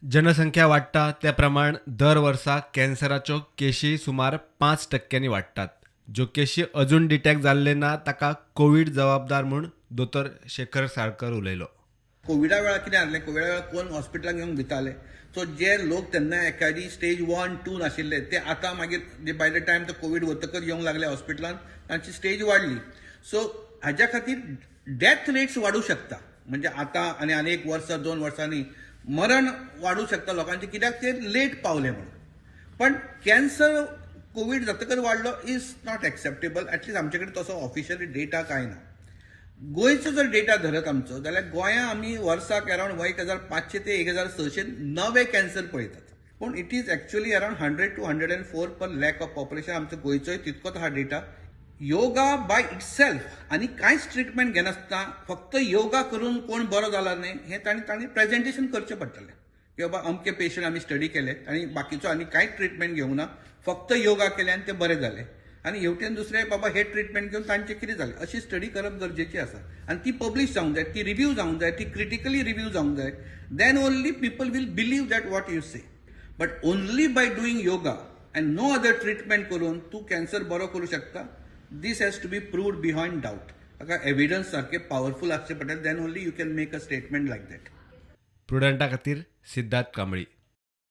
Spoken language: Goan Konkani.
जनसंख्या वाडटा त्या प्रमाण दर वर्सा कॅन्सराच्यो केशी सुमार 5% वाडटात. ज्यो केशी अजून डिटॅक्ट जाल्ले ना ताका कोवीड जबाबदार म्हूण दोतोर शेखर साळकर उलयलो. कोविडा वेळार कितें जालें, कोविडा वेळार कोण हॉस्पिटलाक येवंक भिताले. सो जे लोक तेन्ना एकादी स्टेज 1, 2 नाशिल्ले ते आतां मागीर बाय the time तो कोवीड वतकच येवंक लागले हॉस्पिटलान, तांची स्टेज वाडली. सो हाज्या खातीर डेथ रेट्स वाडूं शकता, म्हणजे आतां आनी आनी एक वर्सा 2 वर्सांनी मरण वाडूं शकता लोकांचें, कित्याक ते लेट पावले म्हणून. पण कॅन्सर कोवीड जातकच वाडलो is not acceptable, at least आमचे कडेन तसो ऑफिशियली डेटा कांय ना. गोंयचो जर डेटा धरत आमचो जाल्यार गोंया आमी वर्साक अरावंड 1500 ते 1600 नवे कॅन्सर पळयतात, पूण it is actually around 100 to 104 per lakh of population. आमचो गोंयचोय तितकोच हा डेटा. योगा बाय इटसेल्फ आनी कांयच ट्रिटमेंट घेनासतना फक्त योगा करून कोण बरो जाला न्ही हें तांणी प्रेजेंटेशन करचें पडटलें की बाबा अमके पेशंट आमी स्टडी केले आनी बाकीचो आनी कांयच ट्रिटमेंट घेवंक ना, फक्त योगा केले आनी ते बरे जाले, आनी हेवटेन दुसरे बाबा हे ट्रिटमेंट घेवन तांचें कितें जालें, अशी स्टडी करप गरजेची आसा. आनी ती पब्लीश जावंक जाय, ती रिव्यू जावंक जाय, ती क्रिटिकली रिव्यू जावंक जाय. Then only people will believe that what you say. But only by doing yoga and no other treatment करून तूं कॅन्सर बरो करूं शकता, this has to be proved beyond doubt. ताका एविडन्स सारकें पावरफूल आसचें पडटलें, then only you can make a statement like that. प्रुडंटा खातीर सिद्धार्थ कांबळी.